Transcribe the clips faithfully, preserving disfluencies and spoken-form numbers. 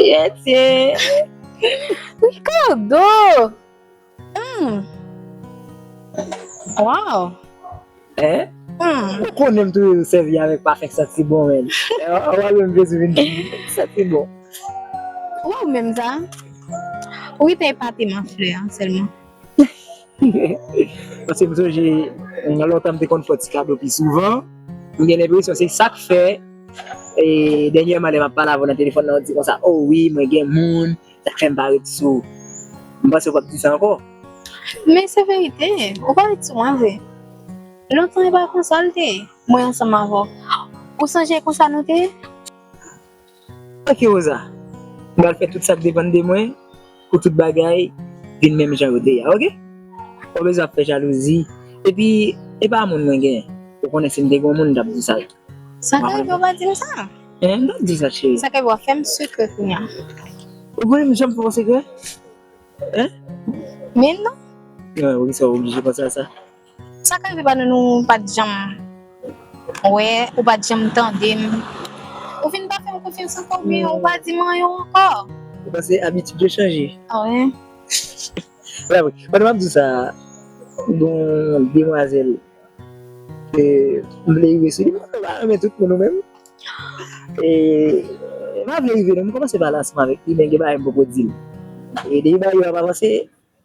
Etye. Ricardo! Hmm. Wow! Hein? Hmm. Ou konnen m toujou sèvi avèk pafen k santi bon, men. Ou pa menm bezwen vin di m santi bon. Wow, menm sa. Ou te epate m a flè an sèlman. Paske m sonje, nan lontan m te konn fè ti kado pi souvan. M gen lenpresyon se sa k fè, e, dènyèman lè m ap pale avè w nan telefòn nan, ou di konsa, "Oh wi, mwen gen moun, sa k fè m pa ret sou ou." M panse w p ap di sa ankò. Men se verite, ou pa ret sou mwen vre. Lontan e pa konsa l te ye, mwen ansanm avè w. Ou sonje konsa nou te ye? Ok, Rosa. M pral fè tout sa k depann de mwen pou tout bagay vin menm jan yo te ye a, ok? Ou pa bezwen ap fè jalouzi. Epi, e pa moun mwen genyen. Ou konnen si m te gen yon moun, m t ap di sa. Sa ka rive w pa di m sa? Hein, m t ap di sa, cheri. Sa ka rive w ap fè m sekrè kounye a. Ou konnen m janm fè w sekrè? Hein? Men non. Non, wi, sa w oblije panse a sa. Sa ka rive pa nou, nou pa t janm wè, ou pa t janm tande m. Ou vin pa fè m konfyans ankò, oubyen ou pa di m anyen ankò. Ou panse abitid yo chanje? Ah wi. Bravo. Pandan m ap di w sa, gon demwazèl, e, m vle rive sou li, m pa renmen tout moun ou menm. E, m pa vle rive non, m kòmanse pale ansanm avèk li, men gen bagay m poko di l. E depi bagay yo ap avanse,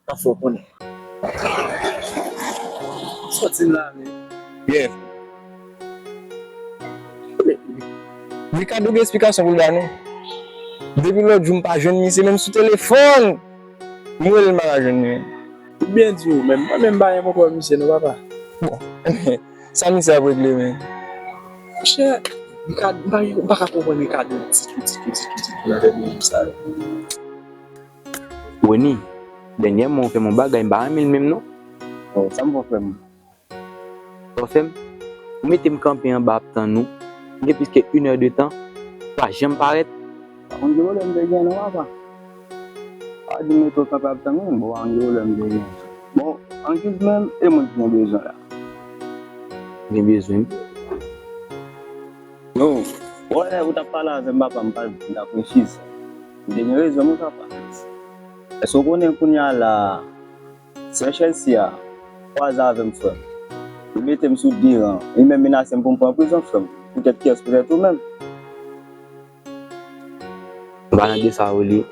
Anfen, w konnen. Sòti m la, men. Yeah. Ricardo gen esplikasyon pou l ba nou. Depi lòt jou m pa jwenn misye, menm sou telefòn. M rele l m pa ka jwenn li, men. Ou byen di w, men mwen menm m pa janm ankò wè misye non, papa. Bon, sa misye ap regle, men. Monchè, Ricardo, m pa, m pa ka konprann Ricardo ditou, ditou, ditou, ditou nan tèt li sa yo. Rony, dènyèman ou fè m yon bagay, m pa renmen l menm non. Oh, sa m fè w frè m? Sa w fè m? Ou mete m kanpe anba ap tann ou, gen plis ke inè de tan, ou pa janm parèt. Pa konn ki pwoblèm m te gen non, papa. Pa di m mete w kanpe ap tann ou, bon, pa konn ki pwoblèm m te gen. Bon, angiz menm, e moun ki gen bezwen la. Gen bezwen m? Non. Bon, lè ou t ap pale avè m, papa, m pa t vin ta konfyiz. M te gen rezon m wi, papa. Èske w konnen kounye a la a, sè Chelsea a kwaze avè m, frè m. Li mete m sou de ran. Li menm menase m pou m pran prizon, frè m. Poutèt kiyès? Poutèt ou menm. M pa nan de sa, Rony.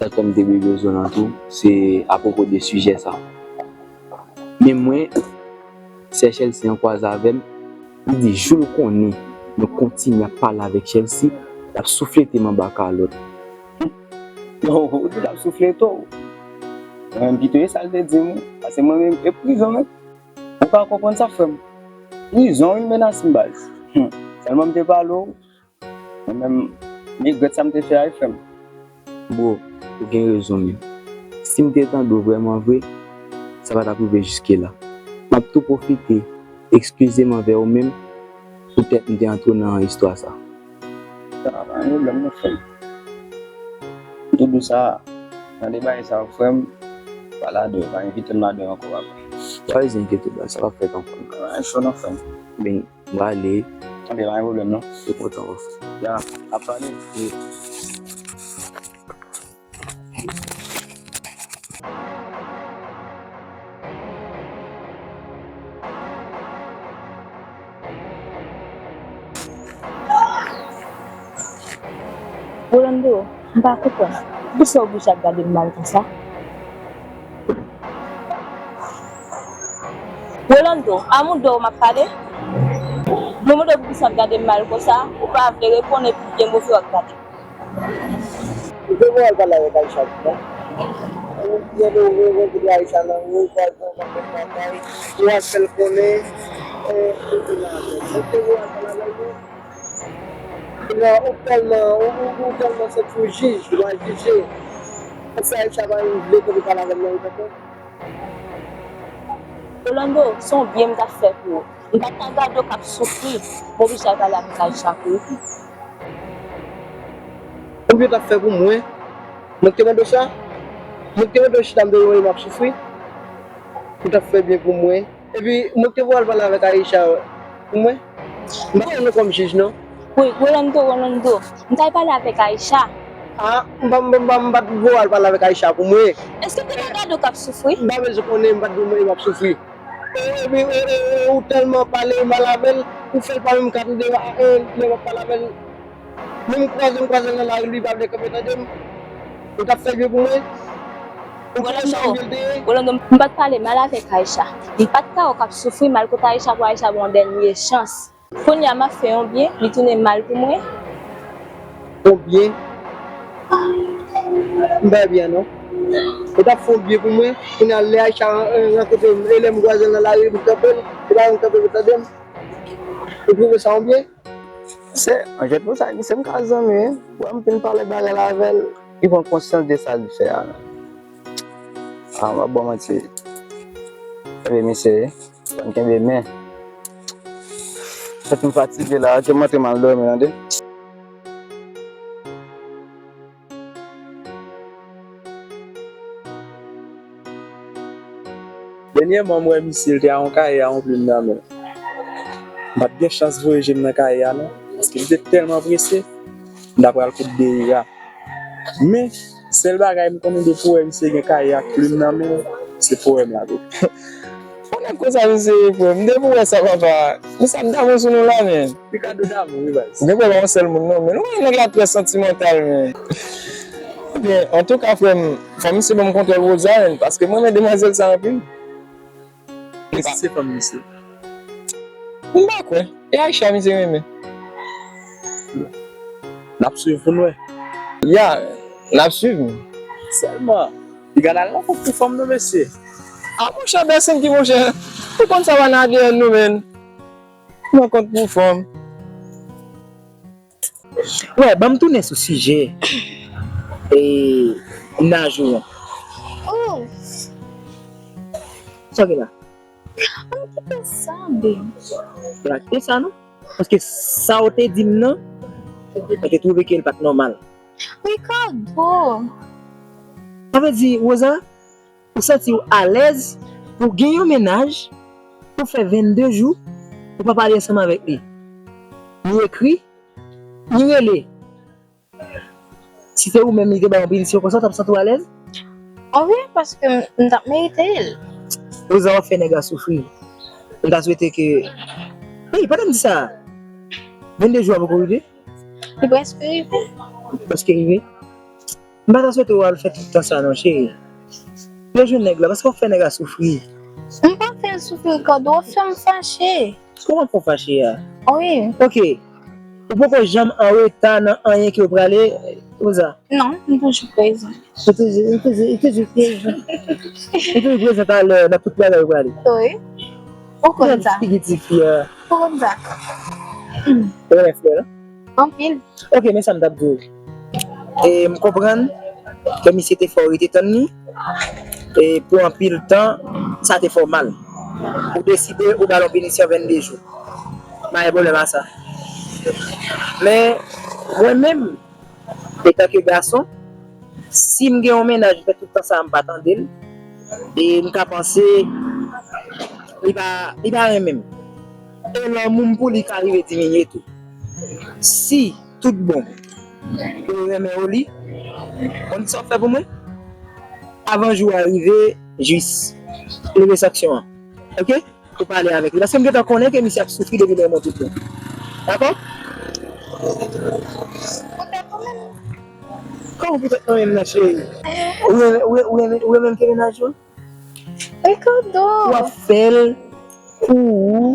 Tankou m te bezwen w nan tou, se apwopo de sijè sa. Men mwen, sè Chelsea an kwaze avè m, li di jou l konnen mwen kontinye ap pale avèk Chelsea, l ap souflete m anba kalòt. Yo, ou di l ap souflete w. Mwen menm pito e sa l te di m wi, paske mwen menm e prizon menm. Ou pa konprann sa, frè m. Prizon wi, l menas m, baz. Hum. Sèlman m te pale w, mwen menm, m regrèt sa m te fè a wi, frè m. Bro, ou gen rezon menm. Si m te tande w vrèman vre, sa pa t ap rive jiske la. M ap tou pwofite ekskize m anvè ou menm, poutèt m te antre nan istwa sa. Sa pa gen pwoblèm non, frè m. M te di w sa, nan de bagay sa yo, frè m, pa ladan, pa envite m ladan ankò, papa. Pa bezwen enkyete w, baz, sa p ap fèt ankò. Pa gen cho non, frè m. Ben, m prale. Anben, pa gen pwoblèm non. Mwen kontan wè w. Ya, ap pale. Wi. Rolando, m pa konprann. Poukisa w oblije ap gade m mal konsa? Rolando, a moun dòw m ap pale? Mwen mande w poukisa w ap gade m mal konsa, ou pa vle reponn epi byen move w ap gade. Ou te voye al pale avèk Aisha tou, non? Ou byen de ou rankontre Aisha nan ri, ou pral pran yon pakèt bagay, ou al fè l konnen, e, ou te la avè l. Ou te voye al pale avè l, non? Kounye a, ou tèlman, ou, ou, ou tèlman santi w jij, ou al jije. Paske Aisha pa menm vle tande pale avè m nan ri ankò. Rolando, se yon byen m t ap fè pou ou. M pa t ka gade w k ap soufri, m oblije al pale avèk Aisha pou ou. Yon byen w t ap fè pou mwen? Mwen k te mande w sa? Mwen k te mande w chita m te wè m ap soufri? Ou t ap fè byen pou mwen? Epi, mwen k te voye al pale avèk Aisha pou mwen? M pa wè w non kòm jij, non. Wi, Rolando, Rolando, m t al pale avèk Aisha. Ah, m pa, m pa, m pa, m pa t vo al pale avèk Aisha pou mwen. Èske te pa gade w k ap soufri? M pa bezwen konnen, m pa t vo mwen, m ap soufri. E, epi, e, e, e, ou tèlman pale mal avè l, ou fè l pa menm ka tande, e, lè m ap pale avè l. Menm kwaze m kwaze l nan lari, li pa vle kanpe tande m. Ou t ap fè byen pou mwen. Ou konnen sa m te ye? Rolando, m pa t pale mal avèk Aisha. M pa t ka wè w k ap soufri, m al kote Aisha pou Aisha ba w yon dènye chans. Kounye a m ap fè yon byen, li tounen mal pou mwen. Yon byen? M pa byen non. Ou t ap fè yon byen pou mwen, kounye a lè Aisha, eh, rankontre m, e lè m kwaze l nan lari, m kanpe l, e pa yon kanpe pou tande m. Ou twouve sa yon byen? Se, an jwèt pou sa, misye m ka zanmi, wi. Wè m fin pale bagay la avè l, li pran konsyans de sa l fè a. Ah, m ap ba w manti. Ebyen, mesye, fò n kenbe men. Tèt m fatige la, ke m antre m al dòmi, tande. Dènyèman, m wè misye, l te a yon kaye a yon plim nan men l. M pa t gen chans voye je m nan kaye a, non, paske m te tèlman prese, m ta pral kout deri a. Men, sèl bagay m konnen depi w wè misye gen kaye ak plim nan men l, se powèm l ap ekri. Ou nèg konsa misye ye, frè m. Depi w wè sa, papa, misye ap damou sou nou la, men. Ricardo damou, wi, baz. Ou gen pwoblèm yon sèl moun, non, men. Ou wè nèg la trè santimantal, men. Ebyen, antouka, frè m, fò misye ban m kontwòl Rosa, men, paske m renmen demwazèl sa anpil. E si se fanm misye? M pa kwè. E Aisha misye renmen. N ap swiv pou n wè. Ya, n ap swiv. Sèlman, piga n al nan kont pou fanm nan, mesye. A, monchè, bèsen ki monchè. Ou konn sa pa nan A D N nou, menn. Nan kont pou fanm. Wè, ban m tounen sou sijè, e, naj ou an. Oh! Sa w gen la? An kite sa, babe. Pa kite sa, non. Paske sa w te di m nan, mwen te twouve ke l pa t nòmal. Ricardo! Sa vle di, Rosa, ou santi w alèz pou w gen yon mennaj, pou w fè vennde jou, ou pa pale ansanm avèk li. Ni ekri, ni rele. Si se ou menm li te ba w yon pinisyon konsa, w t ap santi w alèz? O wi, paske m, m t ap merite l. Rosa, w ap fè nèg la soufri. M ta swete ke, hey, pa t di sa. Vennde jou a poko rive? Li prèske rive. Prèske rive? M pa ta swete w al fè tout tan sa non, cheri. Rejwenn nèg la, paske w ap fè nèg la soufri. M pa fè l soufri, Ricardo, w ap fè m fache. Kòman pou fache a? Wi. Ok. Ou poko janm an reta nan anyen ke w prale, Rosa? Non, m toujou prezan. Ou toujou, ou toujou, ou toujou prezan. Ou toujou prezan talè nan tout bagay ou prale. Wi. Ou konn sa. Gad figi ti fi a. Ou konn sa. Ou renmen flè la? Anpil. Ok, men sa m t ap di w. E m konprann ke misye te fè w rete tann li. E pou anpil tan, sa te fè w mal. Ou deside ou ba l yon pinisyon vennde jou. M pa gen pwoblèm a sa. Men, mwen menm, etanke gason, si m gen yon mennaj, m fè tout tan sa a, m pa tande l, e m ka panse li pa, li pa renmen m. E lanmou m pou li ka rive diminye tou. Si, tout bon, ou renmen Oli, konn sa w fè pou mwen? Avan jou a rive, jis leve sanksyon an. Ok? Pou pale avèk li. Paske m gentan konnen ke misye ap soufri depi lè mwen tout bon. Dakò? Poutèt ou menm. Kòman poutèt mwen menm nan, cheri? Ou renmen, ou renmen, ou renmen, ou renmen m ke mennaj ou? Ricardo! W ap fè l pou ou,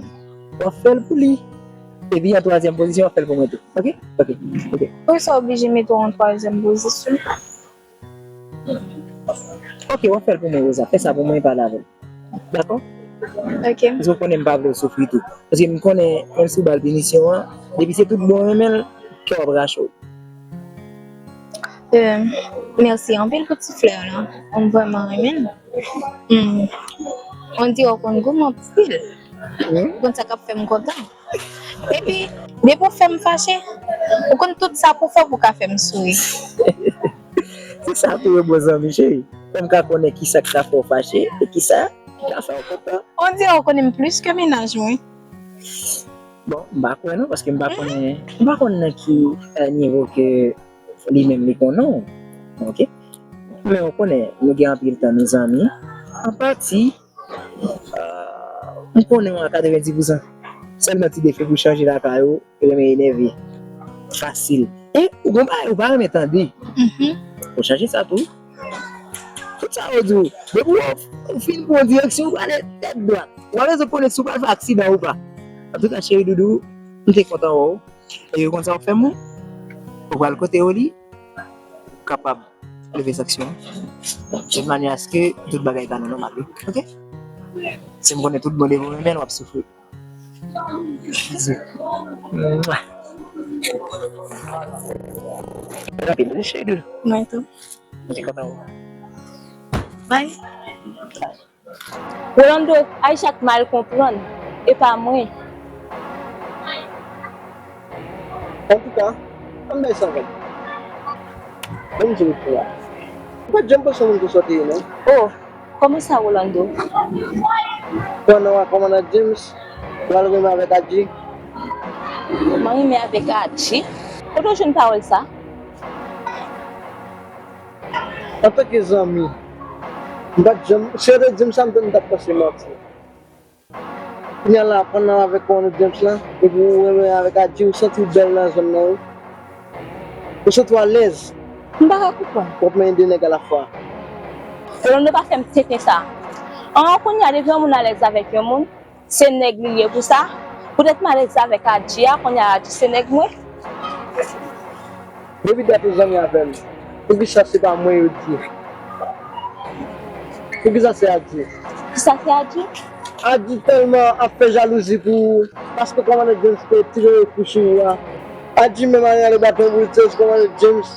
w ap fè l pou li. Epi an twazyèm pozisyon, w ap fè l pou mwen tou. Ok? Ok. Ok. Poukisa w oblije mete w an twazyèm pozisyon? Ok, w ap fè l pou mwen, Rosa. Fè sa pou mwen e pale avè l. Dakò? Ok. Paske w konnen m pa vle w soufri tou. Paske m konnen, menm si w ba l pinisyon an, depi se tout bon w renmen l, kè w ap rache w. Euh, mèsi anpil pou ti flè w lan. M vrèman renmen l. Hmm. On dirait w konn goumen anpil. Hmm? Ou konn sa k ap fè m kontan. Epi, depi w fè m fache, ou konn tout sa pou w fè pou w ka fè m souri. Se sa tou wi, bon zanmi cheri. Fè m ka konnen kisa k ka fè w fache e kisa ki ka fè w kontan. On dirait w konnen m plis ke mennaj mwen. Bon, m pa kwè non, paske m pa konnen, m pa konn nan ki, eh, nivo ke li menm li konnen w. Oke? Men ou konnen, nou gen anpil tan nou zanmi. An pati, euh, m konnen w a katrevenndis pousan. Sèlman ti defi pou chanje lakay ou, renmen enève. Fasil. E ou gon bagay ou pa renmen tande. Ou chanje sa tou. Tout sa yo di w. Depi w, w fin pran direksyon, ou prale tèt dwat. Ou pa bezwen konnen si w pral fè aksidan ou pa. Antouka, cheri doudou, m te kontan wè w. E ou konn sa w ap fè m? Ou pral kote Oli, ou kapab leve sanksyon an. De manyè aske tout bagay ka nan nòmal, wi. Oke? Si m konnen tout bon depi w renmen l, w ap soufri. Rapid, cheri doudou. Mwen tou. Mwen te kontan wè w. Bye. Rolando, Aïcha t mal konprann, e pa mwen. Antouka, ann bay sa avè m. Ban m di w pou la. Ou pa t janm panse yon moun konsa w te ye, non? Oh, kòman sa, Rolando? Pandan w ak kòmandan James, ou al renmen avèk Adji? Mwen renmen avèk Adji? Kote w jwenn pawòl sa? Antanke zanmi, m pa t janm, si yo te di m sa, m te, m t ap panse manti. Kounye a la, pandan w avèk kòmandan James la, epi ou renmen avèk Adji, ou santi w bèl nan zòn nan, wi. Ou santi w alèz. M pa ka konprann. W ap menm de nèg alafwa. Rolando pa fè m tenten sa. An, kounye a, depi yon moun alèz avèk yon moun, se nèg li ye pou sa. Poutèt m alèz avèk Adji a, kounye a Adji se nèg mwen. Depi dat ou zanmi avè m, poukisa se pa mwen yo di? Poukisa se Adji? Kisa se Adji? Adji tèlman ap fè jalouzi pou ou, paske kòmandan James te tire kouch sou ou a. Adji menm ale rale baton pou l tire sou kòmandan James.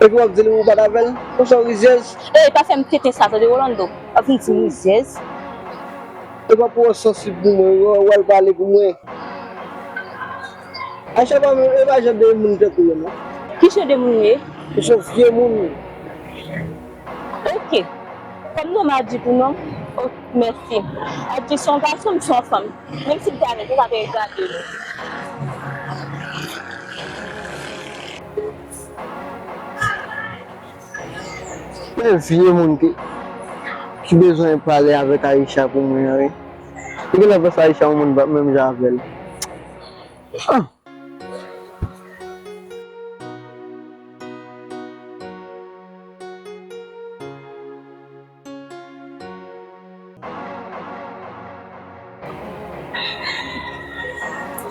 Epi w ap di li ou pa t avè l? Konsa w rizyèz? Ey, pa fè m tenten sa, tande, Rolando. W ap vin di m rizyèz. E pa pou w sansib pou mwen, w, w al pale pou mwen. Acha pa, e pa jan de moun tankou yo, non. Ki jan de moun ye? Ou se yon vye moun. Oke. Kòm non m Adji pou non m. Oke, mèsi. Adji se yon gason, m se yon fanm. Menm si m te avè l, m pa t ap gade l. Men vye moun ki, ki bezwen pale avèk Aïcha pou mwen an, wi. Li genlè panse Aïcha yon moun pa menm jan avè l. Ah!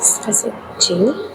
Sa se Jenny.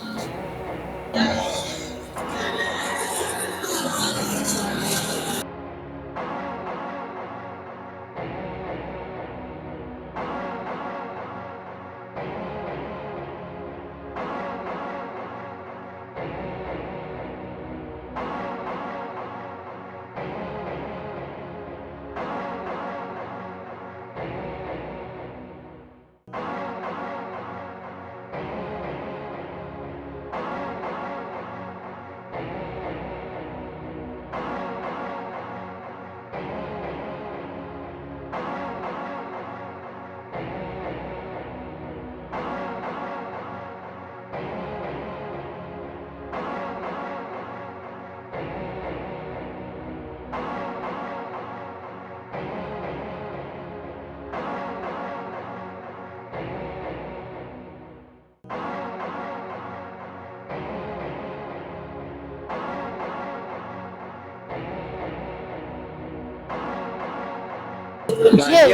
Jerry,